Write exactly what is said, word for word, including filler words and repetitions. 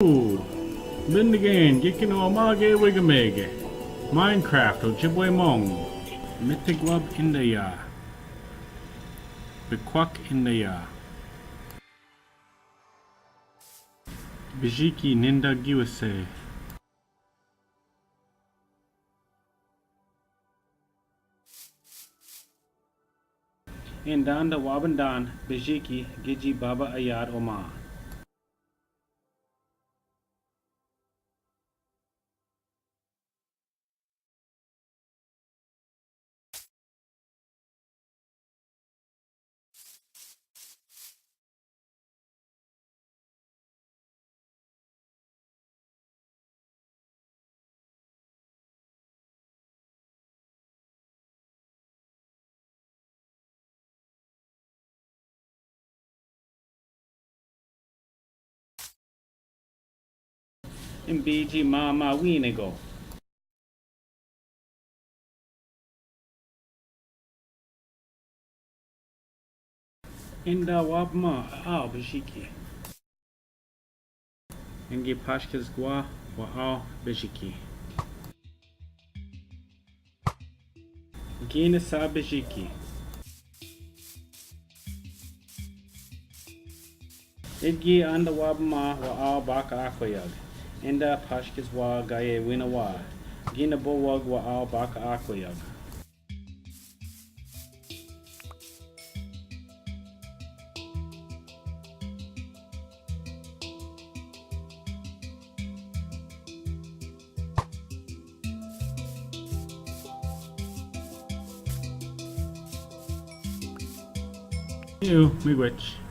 Ooh, Bindigan, Gikin Omage Wigamege, Minecraft, Ojibwe Mong, Mitigwab Indaya, Bikwak Indaya, Bijiki Ninda Giwase. Indan da wabandan, Bijiki, Giji Baba Ayar Oma. In biji ma ma winego. Inda wab ma a bishiki. Ingi pashkis gwa wa a bishiki. Gina sa bishiki. Igi anda wab ma wa a baka akoyag. Inda pashkis wa gaye wina wa. Gina bo wag wa a baka akoyag. Ew, miigwech.